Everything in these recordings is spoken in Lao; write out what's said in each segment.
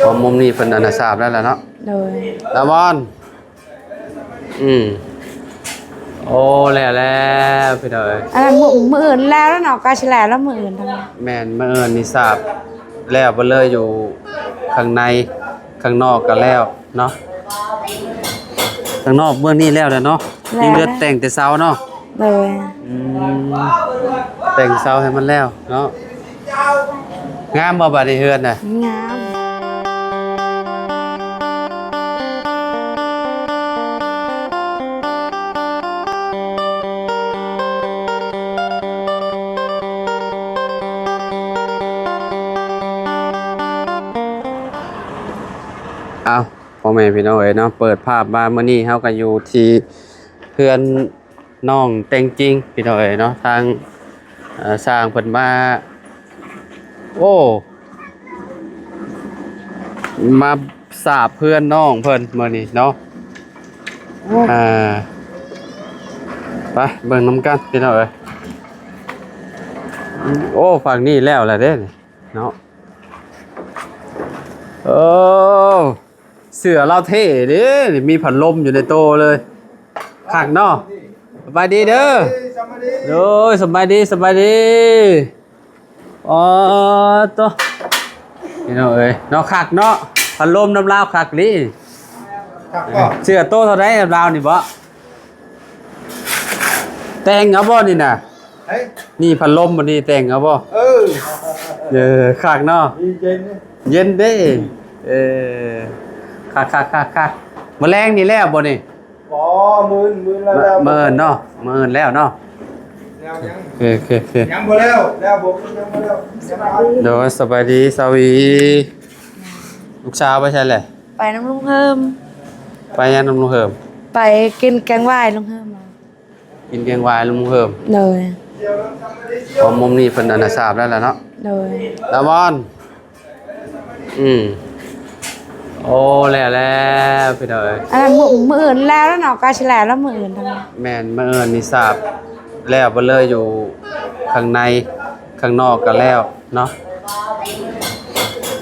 ອໍ ມຸມນີ້ເພິ່ນອັນນະສາບແລ້ວລະເນາະ. ໂດຍ ລະວອນ. ອືມ ໂອ້ ແລ້ວ ແລ້ວ ພີ່ນ້ອງເອີຍ. ອັນນັ້ນມື້ ມື້ອື່ນແລ້ວເນາະ ກະຊິແລ້ວລະມື້ອື່ນ. ແມ່ນ ມື້ອື່ນນີ້ສາບແລ້ວເບິດເລີຍ ຢູ່ຂ້າງໃນ ຂ້າງນອກກະແລ້ວເນາະ. ຂ້າງນອກເບື້ອງນີ້ແລ້ວແລ້ວເນາະ. ແລ້ວ ຍັງເຫຼືອແຕ່ງແຕ່ເສົາເນາະ. ໂດຍ ອືມ ແຕ່ງເສົາໃຫ້ມັນແລ້ວເນາະ. ງາມບໍ່ບາດນີ້ເຮືອນນະ? ງາມ. ເອົາ ພໍ່ແມ່ພີ່ນ້ອງເອີຍເນາະ, ເປີດພາບມາມື້ນີ້ເຮົາກໍຢູ່ທີ່ເຮືອນ ນ້ອງແຕ່ງຈິງ ພີ່ນ້ອງເອີຍເນາະ. ທາງ ເອີ ຊ່າງເພິ່ນມາ ໂອ້ ມາສາບເຮືອນນ້ອງເພິ່ນມື້ນີ້ເນາະ. ອ່າ ໄປເບິ່ງນຳກັນ ພີ່ນ້ອງເອີຍ. ໂອ້ ຝັ່ງນີ້ແລ້ວລະເດ້ເນາະ. ໂອ້ ເສື້ອລາວເທ່ເດ້ ມີພັດລົມຢູ່ໃນໂຕເລີຍ. ຄັກເນາະ. ສະບາຍດີເດີ. ໂດຍ ສະບາຍດີ ສະບາຍດີ. ອໍ ໂຕ ພີ່ນ້ອງເອີຍເນາະ, ຄັກເນາະ. ພັດລົມນຳລາວຄັກອີ່ຫຼີ. ຄັກບໍ່? ເສື້ອໂຕເທົ່າໃດນຳລາວນີ້ບໍ? ແຕ່ງເອົາບໍ່ນີ້ນະ? ເອີຍ ນີ້ພັດລົມບໍ່ນີ້ ແຕ່ງເອົາບໍ່? ເອີ ເອີ ຄັກເນາະ. ເຢັນເດ້. ເອີ ຄັກໆໆໆ. ມື້ແລງນີ້ແລ້ວບໍ່ນີ້? ບໍ່ ມື້ ມື້ແລ້ວ ມື້ເນາະ ມື້ແລ້ວເນາະ. ແລ້ວຍັງ ໂອເຄ ໂອເຄ ຍັງບໍ່ແລ້ວ ແລ້ວບໍ່ ຍັງບໍ່ແລ້ວ. ໂດຍ ສະບາຍດີສາວຫວີ. ລູກສາວໄປໃສແຫຼະ? ໄປນຳລຸງເຮີມ. ໄປຫຍັງນຳລຸງເຮີມ? ໄປກິນແກງຫວາຍລຸງເຮີມ. ກິນແກງຫວາຍລຸງເຮີມ. ໂດຍ ອໍ ມຸມນີ້ເພິ່ນອັນນະສາບແລ້ວລະເນາະ. ໂດຍ ລະວອນ. ອືມ ໂອ້ ແລ້ວ ແລ້ວ ພີ່ນ້ອງເອີຍ. ອັນນັ້ນມື້ ມື້ອື່ນແລ້ວເນາະ ກະຊິແລ້ວລະມື້ອື່ນ. ແມ່ນ ມື້ອື່ນນີ້ສາບແລ້ວເບິດເລີຍ ຢູ່ຂ້າງໃນ ຂ້າງນອກກະແລ້ວເນາະ.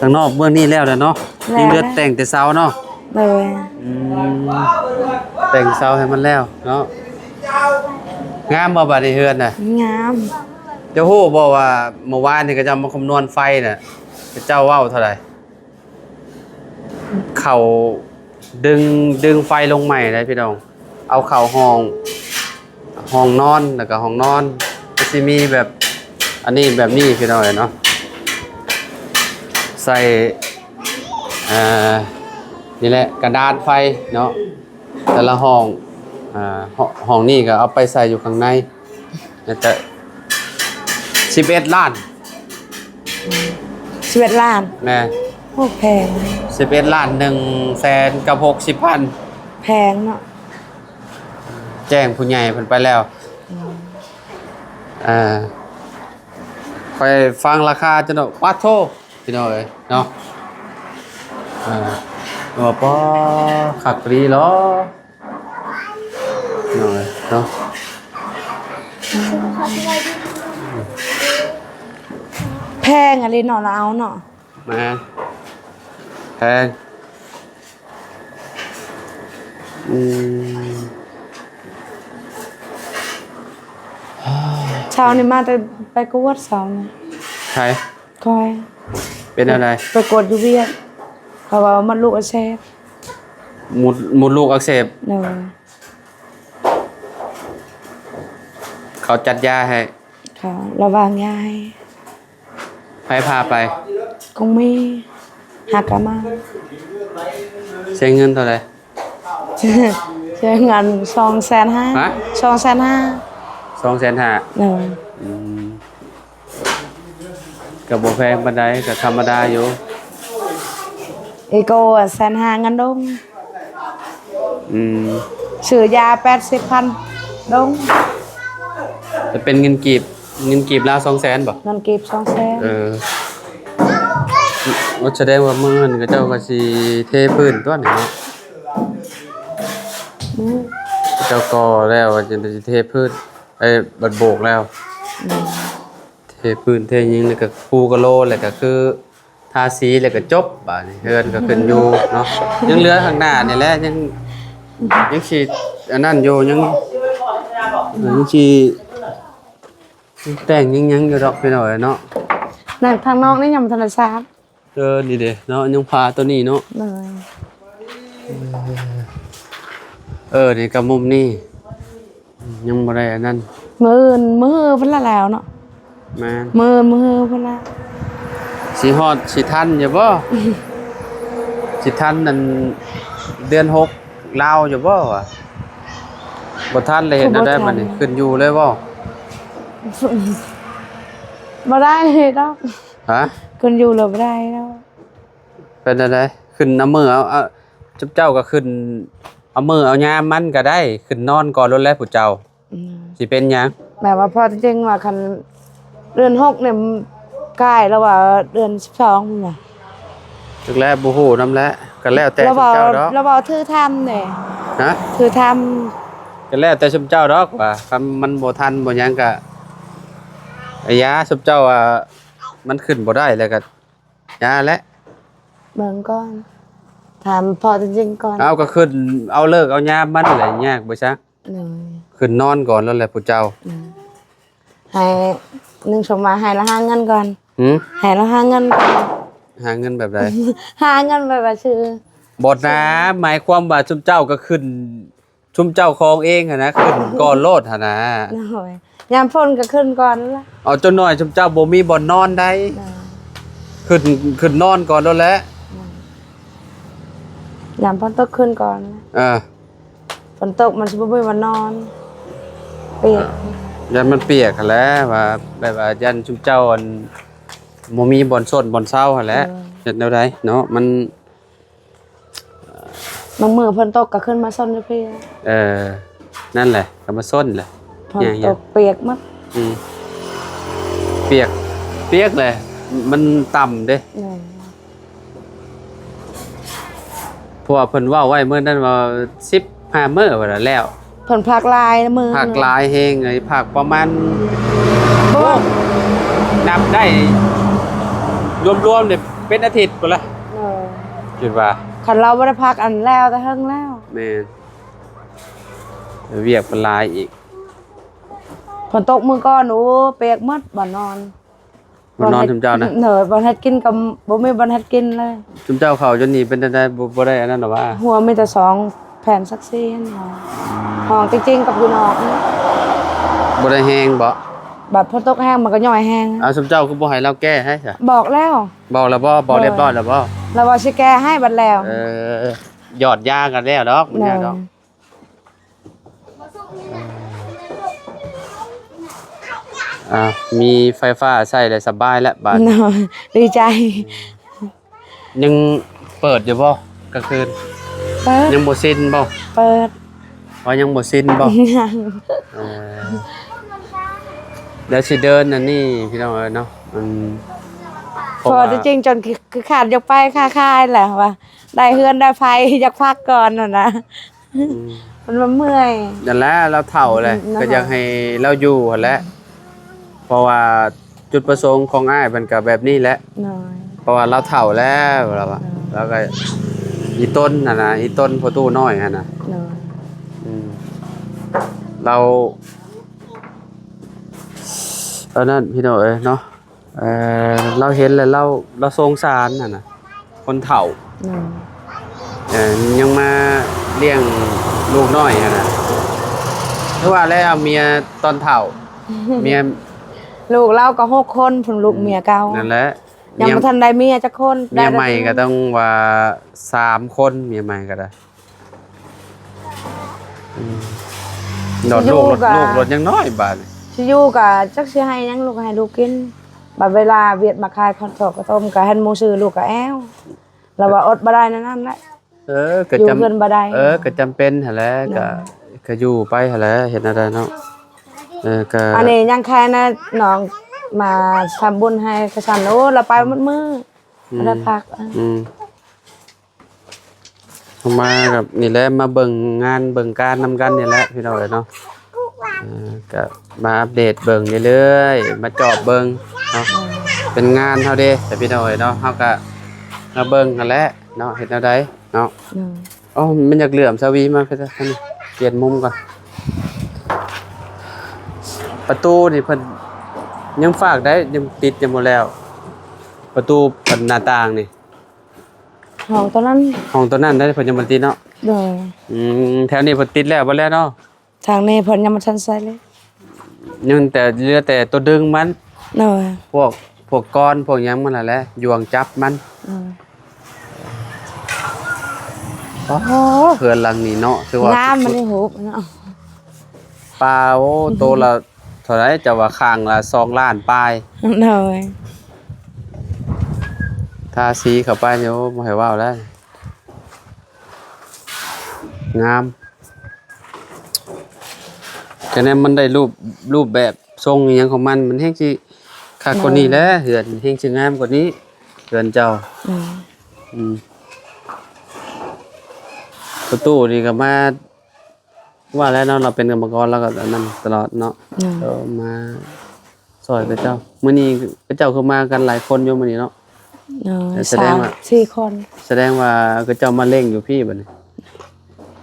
ຂ້າງນອກເບື້ອງນີ້ແລ້ວແລ້ວເນາະ. ແລ້ວ ຍັງເຫຼືອແຕ່ງແຕ່ເສົາເນາະ. ໂດຍ ອືມ ແຕ່ງເສົາໃຫ້ມັນແລ້ວເນາະ. ງາມບໍ່ບາດນີ້ເຮືອນນະ? ງາມ. ເຈົ້າຮູ້ບໍ່ວ່າມື້ວານນີ້ເຂົາເຈົ້າມາຄຳນວນໄຟນະ ເຂົາເຈົ້າເວົ້າເທົ່າໃດ? ເຂົາດຶງ ດຶງໄຟລົງໃໝ່ໄດ໋ພີ່ນ້ອງ. ເອົາເຂົ້າຫ້ອງ ຫ້ອງນອນ ແລ້ວກໍຫ້ອງນອນ ກໍຊິມີແບບ ອັນນີ້ແບບນີ້ພີ່ນ້ອງເອີຍເນາະ. ໃສ່ ອ່າ ນີ້ແຫຼະ ກະດານໄຟເນາະ ແຕ່ລະຫ້ອງ. ອ່າ ຫ້ອງ ຫ້ອງນີ້ກໍເອົາໄປໃສ່ຢູ່ຂ້າງໃນ ແລ້ວກໍສິບເອັດລ້ານ. ສິບເອັດລ້ານ? ແມ່ນ. ໂອ້ ແພງ. ສິບເອັດລ້ານໜຶ່ງແສນກັບຫົກສິບພັນ. ແພງເນາະ. ແຈ້ງຜູ້ໃຫຍ່ເພິ່ນໄປແລ້ວ. ອືມ ອ່າ ຂ້ອຍຟັງລາຄາຈະເນາະ ປາດໂທ ພີ່ນ້ອງເອີຍເນາະ. ອ່າ ວ່າ ປາ ຄັກອີ່ຫຼີເນາະ ພີ່ນ້ອງເອີຍເນາະ. ແພງອີ່ຫຼີເນາະ ລາວເອົາເນາະ. ແມ່ນ ແພງ. ອືມ ເຊົ້ານີ້ມາແຕ່ໄປກວດເຊົ້ານີ້. ໃຜ? ຂ້ອຍ. ເປັນແນວໃດ? ໄປກວດຢູ່ວຽກ ເຂົາວ່າມົດລູກອັກເສບ. ມົດ ມົດລູກອັກເສບ? ໂດຍ. ເຂົາຈັດຢາໃຫ້. ເຂົາລະວາງຢາໃຫ້. ໃຜພາໄປ? ກົງມີ ຫາກະມາ. ເສຍເງິນເທົ່າໃດ? ເສຍເງິນສອງແສນຫ້າ. ຮະ? ສອງແສນຫ້າ. ສອງແສນຫ້າ. ໂດຍ. ອືມ ກໍບໍ່ແພງປານໃດ ກໍທຳມະດາຢູ່. ອີໂກແສນຫ້າເງິນດົງ. ອືມ ຊື້ຢາແປດສິບພັນດົງ. ແຕ່ເປັນເງິນກີບ ເງິນກີບລາວສອງແສນບໍ່? ເງິນກີບສອງແສນ. ເອີ ໂອ້ ສະແດງວ່າມື້ອື່ນເຂົາເຈົ້າກໍຊິເທພື້ນຕົວະນີ້ເນາະ. ອືມ ເຂົາເຈົ້າກໍ່ແລ້ວ ວ່າຈະໄດ້ຊິເທພື້ນ ໄອ້ ບັດໂບກແລ້ວ. ອືມ ເທພື້ນເທຫຍັງ ແລ້ວກໍປູກະໂລ ແລ້ວກໍຄື ທາສີແລ້ວກໍຈົບ ບາດນີ້ເຮືອນກໍຂຶ້ນຢູ່ເນາະ. ຍັງເຫຼືອຂ້າງໜ້ານີ້ແຫຼະ ຍັງ ຍັງຊິອັນນັ້ນຢູ່ ຍັງ ຍັງຊິແຕ່ງຍັງຫຍັງຢູ່ດອກ ພີ່ນ້ອງເອີຍເນາະ. ນັ້ນທາງນອກນີ້ຍັງບໍ່ທັນໄດ້ສາດ. ເອີ ນີ້ເດ້ເນາະ ຍັງພາຕົວນີ້ເນາະ. ໂດຍ ເອີ ນີ້ກໍມຸມນີ້ ຍັງບໍ່ໄດ້ອັນນັ້ນ. ມື້ອື່ນມື້ຮືພຸ້ນລະແລ້ວເນາະ. ແມ່ນ ມື້ອື່ນມື້ຮືພຸ້ນລະ. ຊິຮອດ ຊິທັນຢູ່ບໍ່? ຊິທັນອັນເດືອນຫົກລາວຢູ່ບໍ່ວະ? ບໍ່ທັນແລ້ວ ເຮັດແນວໃດບັດນີ້? ຄືບໍ່ທັນ ຂຶ້ນຢູ່ເລີຍບໍ່? ບໍ່ໄດ້ດອກ. ຮະ? ຂຶ້ນຢູ່ເລີຍບໍ່ໄດ້ດອກ. ເປັນແນວໃດ? ຂຶ້ນເອົາມືເອົາ ເອົາ ຈຸບເຈົ້າກໍຂຶ້ນເອົາມື້ເອົາຍາມມັນກໍໄດ້ ຂຶ້ນນອນກ່ອນໂລດແຫຼະຜູ້ເຈົ້າ. ອືມ ຊິເປັນຫຍັງ? ແບບວ່າພໍຈິງວ່າຄັນເດືອນຫົກນີ້ ກາຍແລ້ວວ່າເດືອນສິບສອງພຸ້ນນະ. ຈັກແລ້ວ ບໍ່ຮູ້ນຳແຫຼະ ກໍແລ້ວແຕ່ຊຸມເຈົ້າດອກ. ລາວເວົ້າຖືກທຳເດ້. ຮະ? ຖືກທຳ. ກໍແລ້ວແຕ່ຊຸມເຈົ້າດອກວ່າ ຄັນມັນບໍ່ທັນບໍ່ຫຍັງກໍ ອາຍາ ຊຸມເຈົ້າວ່າມັນຂຶ້ນບໍ່ໄດ້ແລ້ວກໍ ຢ່າແຫຼະ ເບິ່ງກ່ອນ ຖາມພໍຈິງກ່ອນ. ເອົາ ກໍຂຶ້ນເອົາເລີກເອົາຍາມມັນແຫຼະ ຍາກບໍ່ຊະ. ໂດຍ ຂຶ້ນນອນກ່ອນໂລດແຫຼະຜູ້ເຈົ້າ. ໂດຍ ໃຫ້ໜຶ່ງຊົມວ່າໃຫ້ລາວຫາເງິນກ່ອນ. ຫື? ໃຫ້ລາວຫາເງິນກ່ອນ. ຫາເງິນແບບໃດ? ຫາເງິນແບບວ່າຊື່ ບໍ່ນາ ໝາຍຄວາມວ່າຊຸມເຈົ້າກໍຂຶ້ນ ຊຸມເຈົ້າຂອງເອງຫັ້ນນະ ຂຶ້ນກ່ອນໂລດຫັ້ນນະ. ໂດຍ ຍາມຝົນກໍຂຶ້ນກ່ອນລະ. ເອົາ ຈັກໜ້ອຍຊຸມເຈົ້າບໍ່ມີບ່ອນນອນໃດ. ໂດຍ ຂຶ້ນ ຂຶ້ນນອນກ່ອນໂລດແຫຼະ. ໂດຍ ຍາມຝົນຕົກຂຶ້ນກ່ອນ. ເອີ ຝົນຕົກມັນຊິບໍ່ມີບ່ອນນອນ ປຽກ. ເອີ ຢ້ານມັນປຽກຫັ້ນແຫຼະ ວ່າແບບວ່າຢ້ານຊຸມເຈົ້າອັນ ບໍ່ມີບ່ອນຊົນບ່ອນເຊົາຫັ້ນແຫຼະ. ໂດຍ ເຮັດແນວໃດເນາະ ມັນ ບາງມື້ຝົນຕົກກໍຂຶ້ນມາຊົນຢູ່ພີ້. ເອີ ນັ້ນແຫຼະ ກໍມາຊົນແຫຼະ. ຝົນຕົກປຽກໝົດ. ອືມ ປຽກ ປຽກແຫຼະ ມັນຕ່ຳເດ້. ແມ່ນ ເພາະວ່າເພິ່ນເວົ້າໄວ້ມື້ນັ້ນວ່າສິບຫ້າມື້ວ່າແລ້ວ. ເພິ່ນພັກຫຼາຍມື້ ພັກຫຼາຍແຮງເລີຍ ພັກປະມານ ໂອ້ ນັບໄດ້ລວມໆນີ້ເປັນອາທິດພຸ້ນລະ. ເອີ ຄິດວ່າ ຄັນລາວບໍ່ໄດ້ພັກອັນແລ້ວແຕ່ເຫິງແລ້ວ. ແມ່ນ ວຽກເພິ່ນຫຼາຍອີກ. ຝົນຕົກມື້ກ່ອນ ໂອ້ ປຽກໝົດບ່ອນນອນ. ບ່ອນນອນຊຸມເຈົ້ານະ. ໂດຍ ບ່ອນເຮັດກິນກໍບໍ່ມີບ່ອນເຮັດກິນເລີຍ. ຊຸມເຈົ້າເຂົ້າຈົນນີ້ເປັນຈັ່ງໃດ ບໍ່ ບໍ່ໄດ້ອັນນັ້ນຫວາ? ຫົວມີແຕ່ສອງແຜ່ນສັງກະສີຫັ້ນນະ ຫ້ອງຈິງໆກັບຢູ່ນອກນີ້. ບໍ່ໄດ້ແຮງບໍ? ບາດຝົນຕົກແຮງມັນກໍຍ່ອຍແຮງ. ເອົາ ຊຸມເຈົ້າຄືບໍ່ໃຫ້ລາວແກ້ໃຫ້ຊະ? ບອກແລ້ວ. ບອກແລ້ວບໍ? ບອກ ໂດຍ ລຽບຮ້ອຍແລ້ວບໍ? ລາວວ່າຊິແກ້ໃຫ້ບັດແລ້ວ. ເອີ ຢອດຢາກັນແລ້ວດອກ ມັນຍາກດອກ. ໂດຍ ອ່າ ມີໄຟຟ້າໃຊ້ແລ້ວສະບາຍແລ້ວບາດນີ້. ໂດຍ ດີໃຈ. ຍັງເປີດຢູ່ບໍ່ກາງຄືນ? ເປີດ. ຍັງບໍ່ຊິນບໍ່? ເປີດ. ວ່າຍັງບໍ່ຊິນບໍ່? ຍັງ. ເອີ ແລ້ວຊິເດີນອັນນີ້ພີ່ນ້ອງເອີຍເນາະ ມັນ ເພາະວ່າ ພໍຈິງໆ ຈົນຂີ້ ຂີ້ຄ້ານຢາກໄປຄ້າຂາຍແຫຼະ ວ່າໄດ້ເຮືອນໄດ້ໄຟ ຢາກພັກກ່ອນຫັ້ນນະ. ອືມ ມັນວ່າເມື່ອຍ. ນັ້ນແຫຼະ ລາວເຖົ້າແຫຼະ. ອືມ ກໍຢາກໃຫ້ລາວຢູ່ຫັ້ນແຫຼະ ເພາະວ່າຈຸດປະສົງຂອງອ້າຍເພິ່ນກໍແບບນີ້ແຫຼະ. ໂດຍ ເພາະວ່າລາວເຖົ້າແລ້ວ ລາວວ່າ. ໂດຍ ລາວກໍອີຕົນຫັ້ນນະ ອີຕົນພໍ່ຕູ້ນ້ອຍຫັ້ນນະ. ໂດຍ ອືມ ລາວ ອັນນັ້ນ ພີ່ນ້ອງເອີຍເນາະ. ເອີ ລາວເຫັນແລ້ວລາວ ລາວສົງສານຫັ້ນນະ ຄົນເຖົ້າ. ໂດຍ ເອີ ຍັງມາລ້ຽງລູກນ້ອຍຫັ້ນນະ ຄືວ່າແລ້ວເມຍຕອນເຖົ້າ ເມຍ ລູກລາວກໍຫົກຄົນພຸ້ນ ລູກເມຍເກົ່າ. ອືມ ນັ້ນແຫຼະ ຍັງບໍ່ທັນໄດ້ເມຍຈັກຄົນ. ເມຍໃໝ່ກໍຕ້ອງວ່າສາມຄົນ ເມຍໃໝ່ກໍໄດ້. ອືມ ດອດລູກ ລູກ ລູກຍັງນ້ອຍບາດນີ້ ຊິຢູ່ກໍຈັກຊິໃຫ້ຫຍັງລູກ ໃຫ້ລູກກິນ. ບາດເວລາວຽກມາຂາຍຂອງ ເຂົ້າຂະຕົ້ມ ກໍໃຫ້ໝູ່ຊື້ ລູກກໍແອວ ລາວວ່າອົດບໍ່ໄດ້ແນວນັ້ນແຫຼະ. ເອີ ກໍຈຳ ຢູ່ເຮືອນບໍ່ໄດ້. ເອີ ກໍຈຳເປັນຫັ້ນແຫຼະ. ໂດຍ ກໍ ກໍຢູ່ໄປຫັ້ນແຫຼະ ເຮັດແນວໃດເນາະ. ເອີ ກໍ ອັນນີ້ຍັງໃຄນະ ນ້ອງມາທຳບຸນໃຫ້ຂະສັນ. ໂອ້ ລາວໄປໝົດມື້ ອືມ ບໍ່ໄດ້ພັກ. ອືມ ເຮົາມາກັບນີ້ແຫຼະ ມາເບິ່ງງານເບິ່ງການນຳກັນນີ້ແຫຼະ ພີ່ນ້ອງເອີຍເນາະ. ເອີ ກໍມາອັບເດດເບິ່ງເລື້ອຍໆ ມາຈອບເບິ່ງເນາະ. ເປັນງານເຮົາເດ້ ແຕ່ພີ່ນ້ອງເອີຍເນາະ ເຮົາກໍ ມາເບິ່ງຫັ້ນແຫຼະເນາະ ເຮັດແນວໃດເນາະ. ໂດຍ. ໂອ້ ມັນຢາກເຫຼື້ອມ ສາວີມາ ປ່ຽນມຸມກ່ອນ. ປະຕູນີ້ເພິ່ນຍັງຝາກໄດ້ ຍັງຕິດຍັງບໍ່ແລ້ວ ປະຕູ ອັນ ໜ້າຕ່າງນີ້. ຫ້ອງໂຕນັ້ນ ຫ້ອງໂຕນັ້ນໄດ້ ເພິ່ນຍັງບໍ່ຕິດເນາະ. ໂດຍ. ອືມ ແຖວນີ້ເພິ່ນຕິດແລ້ວເບິດແລ້ວເນາະ. ທາງນີ້ເພິ່ນຍັງບໍ່ທັນໃສ່ເລີຍ ຍັງແຕ່ເຫຼືອແຕ່ໂຕດຶງມັນ. ໂດຍ. ພວກ ພວກກ້ອນພວກຫຍັງມັນຫັ້ນແຫຼະ ຢວງຈັບມັນ. ໂດຍ. ອໍ ເຮືອນຫຼັງນີ້ເນາະ ຖືວ່າງາມ ມັນໄດ້ຮູບເນາະ. ປາ ໂອ້ ໂຕລະເທົ່າໃດ ເຈົ້າວ່າຂ້າງລະສອງລ້ານປາຍ. ໂດຍ. ທາສີເຂົ້າໄປນີ້ ໂອ້ ບໍ່ໃຫ້ເວົ້າແລ້ວ ງາມ. ກະແນມມັນໄດ້ຮູບ ຮູບແບບຊົງອີ່ຫຍັງຂອງມັນ ມັນແຮ່ງຊິຄັກກວ່ານີ້ແຫຼະ. ໂດຍ. ເຮືອນແຮ່ງຊິງາມກວ່ານີ້ ເຮືອນເຈົ້າ. ອືມ ອືມ ປະຕູນີ້ກະມາ ວ່າແລ້ວເນາະ ລາວເປັນກຳມະກອນ ລາວກະອັນນັ້ນຕະຫຼອດເນາະ. ໂດຍ. ເອີ ມາ ຊ່ອຍເຂົາເຈົ້າ. ມື້ນີ້ເຂົາເຈົ້າຄືມາກັນຫຼາຍຄົນຢູ່ມື້ນີ້ເນາະ. ໂດຍ. ສະແດງວ່າ ສາມສີ່ຄົນ ສະແດງວ່າເຂົາເຈົ້າມາເລັ່ງຢູ່ພີ້ບັດນີ້.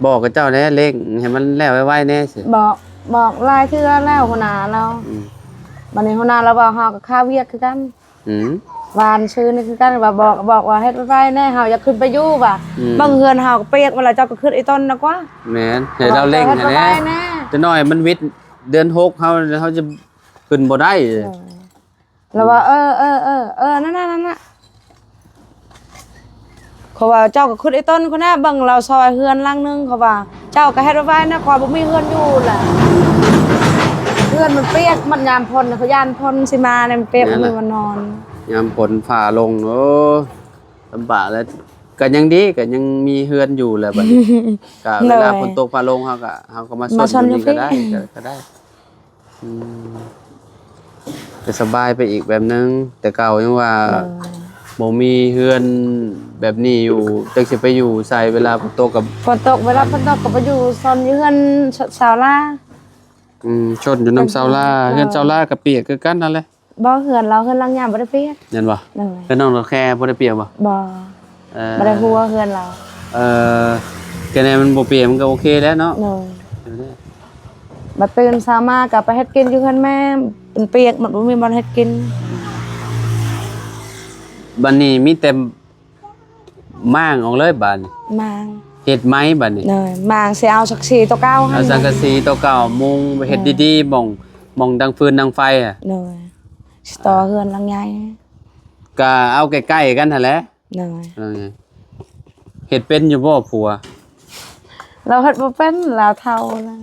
ບອກເຂົາເຈົ້າແດ່ ເລັ່ງໃຫ້ມັນແລ້ວໄວໆແດ່ຊິ. ບອກ ບອກຫຼາຍເທື່ອແລ້ວຫົວໜ້າລາວ. ອືມ. ບັດນີ້ຫົວໜ້າລາວວ່າເຮົາກະຄາວຽກຄືກັນ. ອືມ. ວານຊືນນີ້ຄືກັນ ວ່າບອກ ບອກວ່າເຮັດໄວໆແດ່ ເຮົາຢາກຂຶ້ນໄປຢູ່ວ່າ. ອືມ. ເບິ່ງເຮືອນເຮົາກະປຽກໝົດແລ້ວ ເຈົ້າກະຂຶ້ນອີ່ຕົນນະກວ່າ. ແມ່ນ ໃຫ້ລາວເລັ່ງຫັ້ນແຫຼະ. ຈັກໜ້ອຍມັນວິດເດືອນຫົກ ເຮົາ ເຮົາຈະ ຂຶ້ນບໍ່ໄດ້. ໂດຍ. ລາວວ່າ ເອີ ເອີ ເອີ ເອີ ນັ້ນນະ ນັ້ນນະ ເຂົາວ່າ ເຈົ້າກະຂຸດໄອ້ຕົ້ນພຸ້ນນະ ເບິ່ງລາວຊອຍເຮືອນຫຼັງໜຶ່ງ ເຂົາວ່າ ເຈົ້າກະເຮັດໄວໆນະ ຂ້ອຍບໍ່ມີເຮືອນຢູ່ລະ ເຮືອນມັນປຽກ ມັນຍາມຝົນ ເຂົາຢ້ານຝົນຊິມານີ້ ມັນປຽກ ບໍ່ມີບ່ອນນອນ. ຍາມຝົນຟ້າລົງ ໂອ້ ລຳບາກແລ້ວ ກະຍັງດີ ກະຍັງມີເຮືອນຢູ່ແຫຼະບັດນີ້ ກະເວລາຝົນຕົກຟ້າລົງ ເຮົາກະ ເຮົາກະມາຊົນຢູ່ນີ້ກະໄດ້ ກະໄດ້. ອືມ ກະສະບາຍໄປອີກແບບໜຶ່ງ ແຕ່ເກົ່າຍັງວ່າ ໂດຍ ບໍ່ມີເຮືອນແບບນີ້ຢູ່ ຈັກຊິໄປຢູ່ໃສ ເວລາຝົນຕົກກະ ຝົນຕົກ ເວລາຝົນຕົກກະໄປຢູ່ຊົນຢູ່ເຮືອນຊາວລາວ. ອືມ ຊົນຢູ່ນຳຊາວລາວ ເຮືອນຊາວລາວກະປຽກຄືກັນຫັ້ນແຫຼະ. ບໍ່ ເຮືອນລາວ ເຮືອນຫຼັງຍາບໍ່ໄດ້ປຽກ ແມ່ນບໍ່? ໂດຍ. ເຮືອນນ້ອງດອກແຄບໍ່ໄດ້ປຽກບໍ່? ບໍ່. ເອີ ບໍ່ໄດ້ຮູ້ວ່າເຮືອນລາວ. ເອີ ກະແນວມັນບໍ່ປຽກ ມັນກະໂອເຄແລ້ວເນາະ. ໂດຍ. ບັດຕື່ນເຊົ້າມາກະໄປເຮັດກິນຢູ່ເຮືອນແມ່ ມັນປຽກໝົດ ບໍ່ມີບ່ອນເຮັດກິນ. ບັດນີ້ມີແຕ່ ມ້າງອອກເລີຍບາດນີ້ ມ້າງ ເຮັດໃໝບາດນີ້. ໂດຍ ມ້າງຊິເອົາສັງກະສີໂຕເກົ່າຫັ້ນ ເອົາສັງກະສີໂຕເກົ່າມຸງ ເຮັດດີໆ ໝ່ອງ ໝ່ອງດັງຟືນດັງໄຟ. ໂດຍ ຊິຕໍ່ເຮືອນຫຼັງໃຫຍ່ ກະເອົາໃກ້ໆກັນຫັ້ນແຫຼະ. ໂດຍ ເຮັດເປັນຢູ່ບໍ່ຜົວ? ລາວເຮັດບໍ່ເປັນ ລາວເຖົ້າແລ້ວ.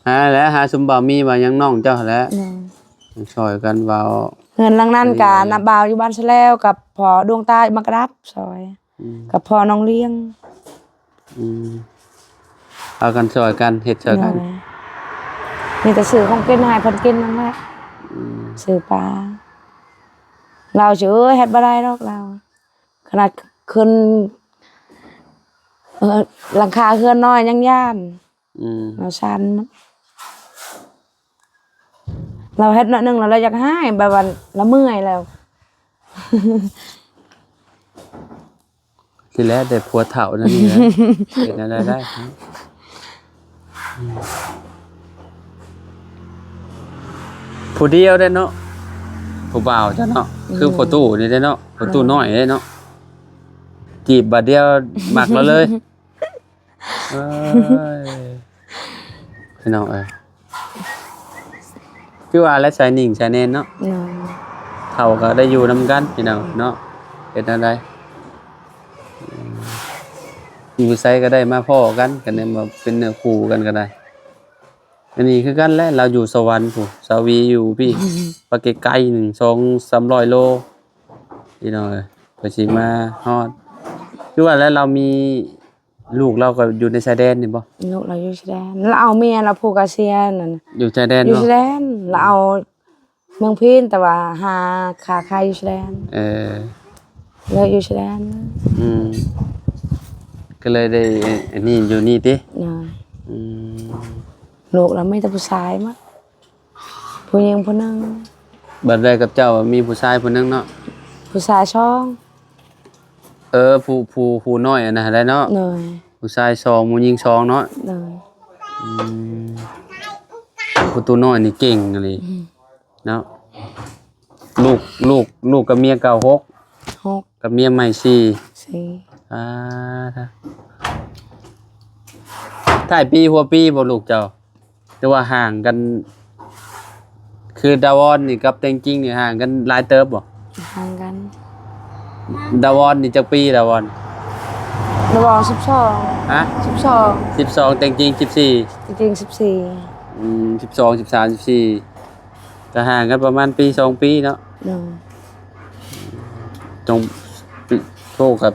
ຫາແຫຼະ ຫາຊຸມບ່າວມີບ່າວຫຍັງນ້ອງເຈົ້າຫັ້ນແຫຼະ. ໂດຍ ຊ່ອຍກັນເວົ້າ. ເຮືອນຫຼັງນັ້ນກະນ້າບ່າວຢູ່ບ້ານສະແລວ ກັບພໍ່ດວງຕາຢູ່ມາກະດັບຊ່ອຍ ອືມ ກັບພໍ່ນ້ອງລ້ຽງ. ອືມ ເອົາກັນຊ່ອຍກັນ ເຮັດຊ່ອຍກັນ. ໂດຍ ມີແຕ່ຊື້ຂອງກິນໃຫ້ເພິ່ນກິນນັ້ນແຫຼະ. ອືມ ຊື້ປາ ລາວຊິ ເອີຍ ເຮັດບໍ່ໄດ້ດອກລາວ ຂະໜາດຂຶ້ນ ເອີ ຫຼັງຄາເຮືອນນ້ອຍຍັງຢ້ານ. ອືມ ລາວສັ່ນ ລາວເຮັດໜ້ອຍໜຶ່ງແລ້ວລາວຢາກຮ້າຍ ແບບວ່າລາວເມື່ອຍແລ້ວ. ຊິແລ້ວແຕ່ຜົວເຖົ້ານັ້ນນີ້ແຫຼະ ເຮັດແນວໃດໄດ້. ຜູ້ດຽວເດ້ເນາະ ຜູ້ບ່າວເຈົ້າເນາະ. ອືມ ຄືພໍ່ຕູ້ນີ້ເດ້ເນາະ ພໍ່ຕູ້ນ້ອຍເດ້ເນາະ ຈີບບາດດຽວມັກລາວເລີຍ. ເອີຍ ພີ່ນ້ອງເອີຍ ຄືວ່າແຫຼະ ສາຍໜິ່ງສາຍແໜ້ນເນາະ. ໂດຍ ເຖົ້າກະໄດ້ຢູ່ນຳກັນພີ່ນ້ອງເນາະ ເຮັດແນວໃດ ຢູ່ໃສກະໄດ້ມາພໍ້ກັນ ກະໄດ້ມາເປັນເນື້ອຄູ່ກັນກະໄດ້. ອັນນີ້ຄືກັນແຫຼະ ລາວຢູ່ສະຫວັນພຸ້ນ ສາວວີຢູ່ພີ້ ໄປໄກໆ ໜຶ່ງ ສອງສາມຮ້ອຍໂລ ພີ່ນ້ອງເອີຍ ເພິ່ນຊິມາຮອດ. ຄືວ່າແຫຼະ ລາວມີ ລູກລາວກະຢູ່ໃນຊາຍແດນນີ້ບໍ່? ລູກລາວຢູ່ຊາຍແດນ ລາວເອົາເມຍລາວຜູ້ກະເສຍນັ້ນ ຢູ່ຊາຍແດນ ຢູ່ຊາຍແດນ ລາວເອົາເມືອງພີນ ແຕ່ວ່າຫາຄ້າຂາຍຢູ່ຊາຍແດນ. ເອີ ເລີຍຢູ່ຊາຍແດນ. ອືມ ກະເລີຍໄດ້ອັນນີ້ຢູ່ນີ້ຕິ? ໂດຍ. ອືມ ລູກລາວມີແຕ່ຜູ້ຊາຍໝົດ ຜູ້ຍິງຜູ້ໜຶ່ງ. ບາດໃດກັບເຈົ້າມີຜູ້ຊາຍຜູ້ໜຶ່ງເນາະ? ຜູ້ຊາຍສອງ. ເອີ ຜູ້ ຜູ້ ຜູ້ນ້ອຍອັນນັ້ນແຫຼະເນາະ. ໂດຍ. ຜູ້ຊາຍສອງ ຜູ້ຍິງສອງເນາະ. ໂດຍ. ອືມ ຜູ້ໂຕນ້ອຍນີ້ເກັ່ງອີ່ຫຼີ ອືມ ເນາະ. ລູກ ລູກ ລູກກັບເມຍເກົ່າຫົກ ຫົກ ກັບເມຍໃໝ່ສີ່ ສີ່. ອ່າ ທ້າຍປີຫົວປີບໍ່ລູກເຈົ້າ? ຫຼືວ່າຫ່າງກັນ? ຄືດາວອນນີ້ກັບແຕງຈິງນີ້ຫ່າງກັນຫຼາຍເຕີບບໍ່? ຫ່າງກັນ. ດາວອນນີ້ຈັກປີ? ດາວອນ ດາວອນສິບສອງ. ຮະ? ສິບສອງ. ສິບສອງ ແຕງຈິງສິບສີ່. ແຕງຈິງສິບສີ່. ອືມ ສິບສອງ ສິບສາມ ສິບສີ່ ກໍຫ່າງກັນປະມານປີສອງປີເນາະ. ໂດຍ. ຕ້ອງໂທກັບ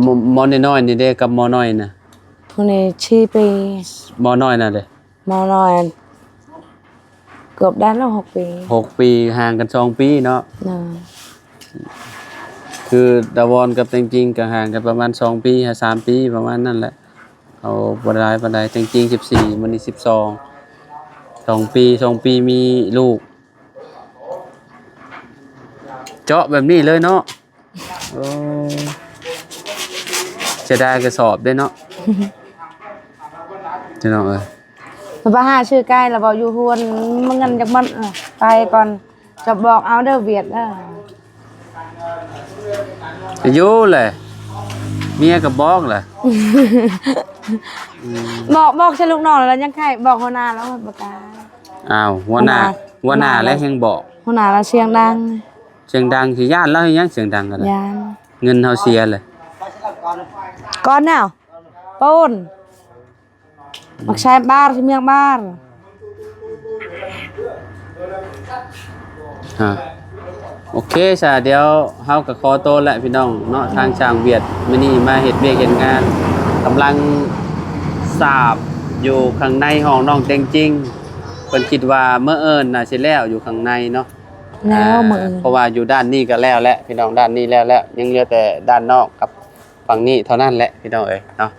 ໝໍ ໝໍນ້ອຍໆນີ້ເດ້ ກັບໝໍນ້ອຍນະ? ຜູ້ນີ້ສີ່ປີ. ໝໍນ້ອຍນະເດ້? ໝໍນ້ອຍເກືອບໄດ້ແລ້ວ ຫົກປີ. ຫົກປີ ຫ່າງກັນສອງປີເນາະ. ໂດຍ. ຄືດາວອນກັບແຕງຈິງກໍຫ່າງກັນປະມານສອງປີຫາສາມປີ ປະມານນັ້ນແຫຼະ. ເອົາບໍ່ຫຼາຍປານໃດ. ແຕງຈິງສິບສີ່ ມື້ນີ້ສິບສອງ ສອງປີ ສອງປີມີລູກ ເຈາະແບບນີ້ເລີຍເນາະ. ໂອ້ ເສຍດາຍກະສອບເດ້ເນາະ ພີ່ນ້ອງເອີຍ. ໄປຫາຊື້ໄກ່ລະບໍ່ ຢູ່ເຮືອນ ມັນເງິນຈັກມັນ ເອີ ໄປກ່ອນ ຈະບອກເອົາເດີ ວຽດເດີ. ຢູ່ແຫຼະ ເມຍກໍບອກແຫຼະ. ອືມ ບອກ ບອກໃສ່ລູກນ້ອງແລ້ວຍັງໄຂ້ ບອກຫົວໜ້າແລ້ວບໍ່ກ້າ. ອ້າວ ຫົວໜ້າ ຫົວໜ້າ ຫົວໜ້າແລ້ວແຮງບອກ. ຫົວໜ້າລາວສຽງດັງ. ສຽງດັງ ຊິຢ້ານລາວເຮັດຫຍັງສຽງດັງກໍໄດ້? ຢ້ານ ເງິນເຮົາເສຍເລີຍ. ກ່ອນແນວ ປູນ ໝາກແຊບບາດ ຊິເມືອງບາດ. ອ່າ ໂອເຄຊະ ດຽວເຮົາກໍຂໍໂຕແຫຼະພີ່ນ້ອງເນາະ. ທາງຊ່າງວຽດມື້ນີ້ມາເຮັດວຽກເຮັດງານ ກຳລັງສາບຢູ່ຂ້າງໃນຫ້ອງນ້ອງແຕງຈິງ. ເພິ່ນຄິດວ່າມື້ອື່ນໜ້າຊິແລ້ວຢູ່ຂ້າງໃນເນາະ. ແລ້ວ ອ່າ ມື້ອື່ນ ເພາະວ່າຢູ່ດ້ານນີ້ກໍແລ້ວແຫຼະພີ່ນ້ອງ ດ້ານນີ້ແລ້ວແລ້ວ ຍັງເຫຼືອແຕ່ດ້ານນອກກັບຝັ່ງນີ້ເທົ່ານັ້ນແຫຼະພີ່ນ້ອງເອີຍເນາະ.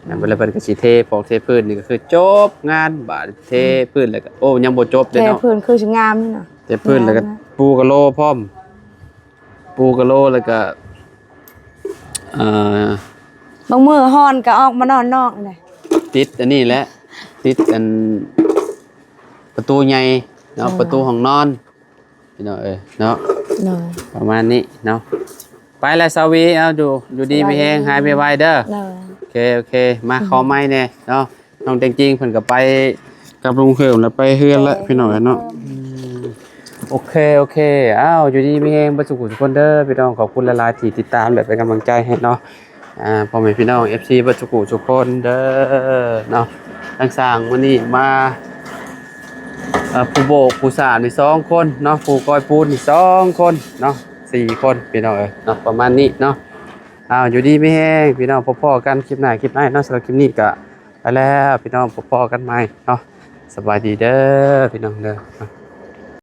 ອືມ ແລ້ວເພິ່ນກໍຊິເທປອກເທພື້ນ ນີ້ກໍຄືຈົບງານ. ບາດເທ ອືມ ພື້ນແລ້ວກໍ ໂອ້ ຍັງບໍ່ຈົບເດ້ເນາະ. ເທພື້ນຄືຊິງາມນີ້ນະ ເທພື້ນແລ້ວກໍ ງາມນະ ປູກະໂລພ້ອມ ປູກະໂລແລ້ວກໍ ເອີ ບາງມື້ຮ້ອນກໍອອກມານອນນອກເດ້ ຕິດອັນນີ້ແຫຼະ ຕິດອັນປະຕູໃຫຍ່ເນາະ ໂດຍ ປະຕູຫ້ອງນອນ ພີ່ນ້ອງເອີຍເນາະ. ໂດຍ ປະມານນີ້ເນາະ. ໄປລະສາວວີ ເອົາ ຢູ່ ຢູ່ດີມີແຮງ ສະບາຍດີ ຫາຍໄວໆເດີ. ໂດຍ ໂອເຄ ໂອເຄ ມາ ອືມ ຂໍໃໝ່ແດ່ເນາະ. ນ້ອງແຕງຈິງເພິ່ນກໍໄປກັບລຸງເຂີມ ແລ້ວໄປເຮືອນແລ້ວ ໂດຍ ພີ່ນ້ອງເອີຍເນາະ. ອືມ ໂອເຄ ໂອເຄ ອ້າວ ຢູ່ດີມີແຮງເບິດສູ່ຜູ້ສູ່ຄົນເດີພີ່ນ້ອງ. ຂອບຄຸນຫຼາຍໆທີ່ຕິດຕາມ ແລະ ເປັນກຳລັງໃຈໃຫ້ເນາະ. ອ່າ ພໍ່ແມ່ພີ່ນ້ອງ ເອັຟຊີ ເບິດສູ່ຜູ້ສູ່ຄົນເດີເນາະ. ທາງຊ່າງມື້ນີ້ມາ ເອີ ຜູ້ໂບກຜູ້ສານນີ້ສອງຄົນເນາະ ຜູ້ກອຍປູນນີ້ສອງຄົນເນາະ ສີ່ຄົນພີ່ນ້ອງເອີຍເນາະ ປະມານນີ້ເນາະ. ອ້າວ ຢູ່ດີມີແຮງພີ່ນ້ອງ ພົບພໍ້ກັນຄລິບໜ້າຄລິບໃນເນາະ. ສຳລັບຄລິບນີ້ກະໄປແລ້ວພີ່ນ້ອງ ພົບພໍ້ກັນໃໝ່ເນາະ. ສະບາຍດີເດີພີ່ນ້ອງເດີ.